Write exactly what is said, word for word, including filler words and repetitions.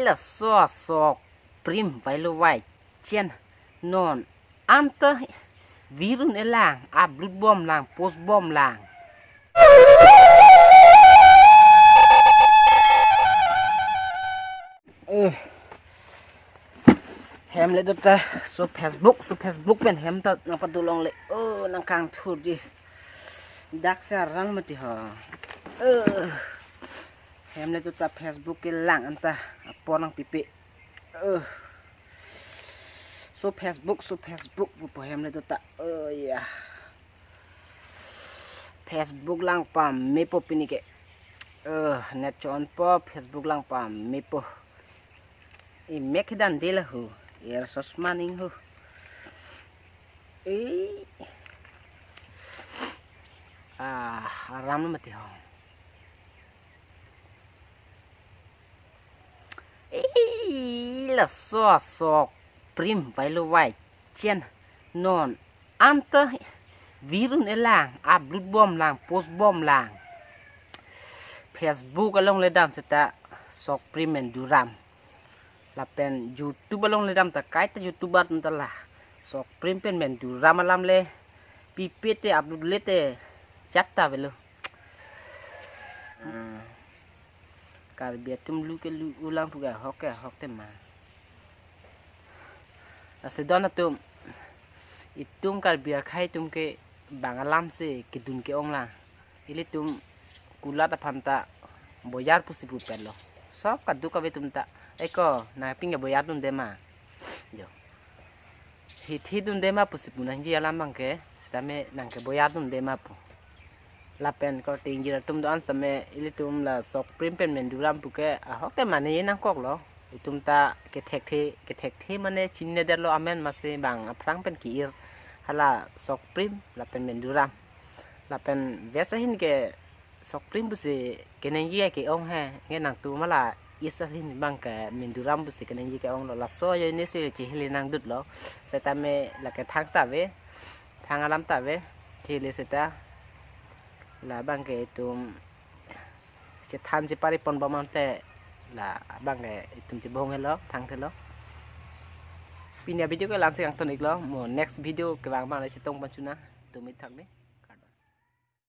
Laso Sokprim vailo vai chen non anta virun elang, upload bom lang, post bom lang. Eh. Hem le dota so Facebook, so Facebook pen hem ta nangpado longle. Oh, nangkangthurji. Dak si arang mati ho. Eh. Hem le dota Facebook kelang anta apor nangpipe. Eh. So Facebook, so Facebook pupo hem le dota. Oh ya. Facebook lang pamepo pini ke. Eh, net chonpo, Facebook lang pamepo. Imek hidan de lahu. Air sosma ning hu. Eh. Ah, aram mati ho. Eh, laso Sokprim vailo vai chen non anta virun elang, upload bom lang, post bom lang. Facebook along le dam seta Sokprim Menduram. Lapen YouTube along le dam ta kaita YouTuber atum ta la Sokprim pen Menduram alam le pipe te, upload le te jat ta avelo. Ah. Karbi atum lu ke lu ulang pu ke ahok ke ahok tema. Lasi don atum, itum Karbi akhei atum ke bang alam si kedun ke-ong lang. Ilitum kulat aphan ta boyar pusi pupet lo. Sob kaduk kave atum ta, "Eko, nangping ke boyar dunde ma?" Jo. Hithi dunde ma pusi pu nangji alam abang ke, sitame nang ke boyar dunde ma pu. Lapen korte ingjir atum do-an sitame ilitum la Sokprim pen Menduram pu ke ahok ke mane nangkoklo. Itum ta kethekthe, kethekthe mane chinine detlo amen, masi bang aphrang pen ki-ir hala Sokprim lapen Menduram. Lapen ves ahin ke Sokprim pusi keningje ke-ong he, nge nangtum hala East ahin abang ke Menduram pusi keningje ke-ong lo, laso ajoine si chihili nangdut lo, sitame lake thang ta ave, thang alam ta ave, chihili seta, labang ke itum chethan chepari pon bom ante, labang ke itum chebong helo, thang thelo. Pini avideo ke la-an si kangton iklo, mo next video kevang abang le chetong pon chuna, tumit thak ni.